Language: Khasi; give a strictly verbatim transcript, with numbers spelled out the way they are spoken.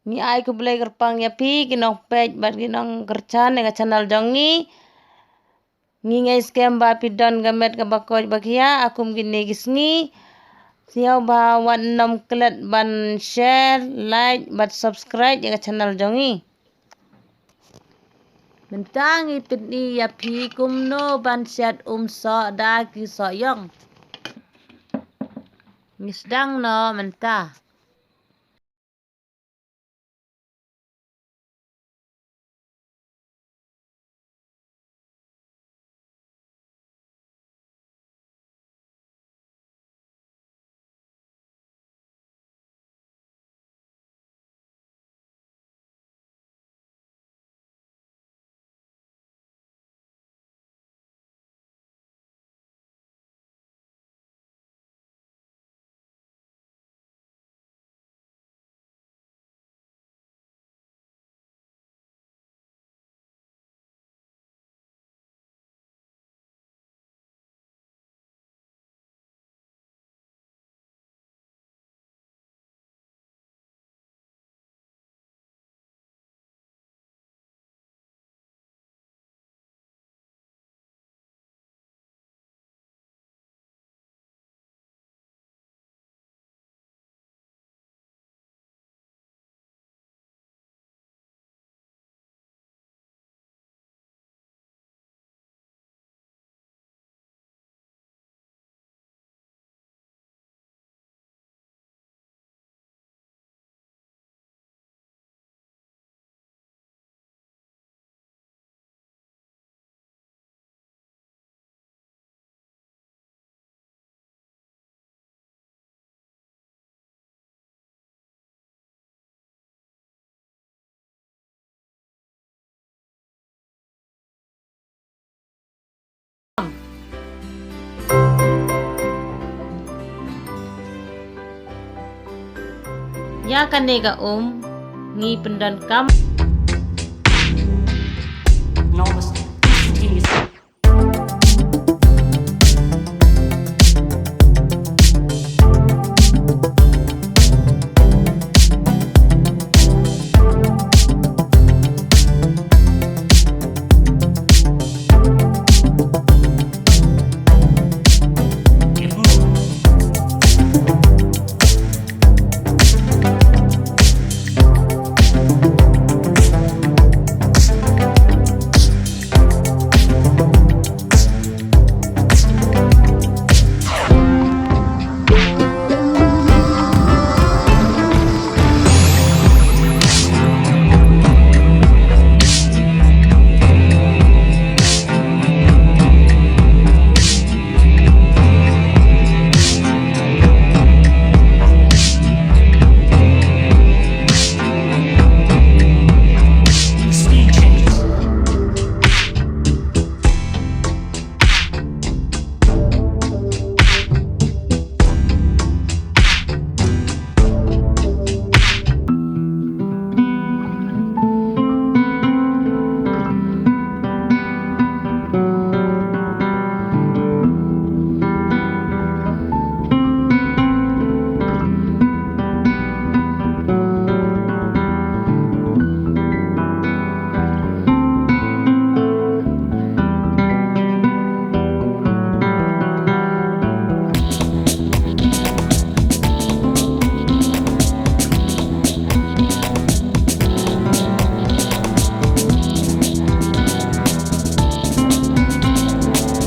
Ngi ai khublei kyrpang ïa phi ki nongpeit bad ki nongkyrshan ïa ka channel jong ngi. Ngi ngeit skhem ba phi don ka met kaba koit ba khiah ha kum kine ki sngi. Sngewbha wat nym klet ban share, like bad subscribe ïa ka channel jong ngi. Mynta ngi pyni ïa phi kumno ban shet um soh da ki soh ïong. Ngi sdang noh mynta. Ïa kane ka um ngi pyndonkam.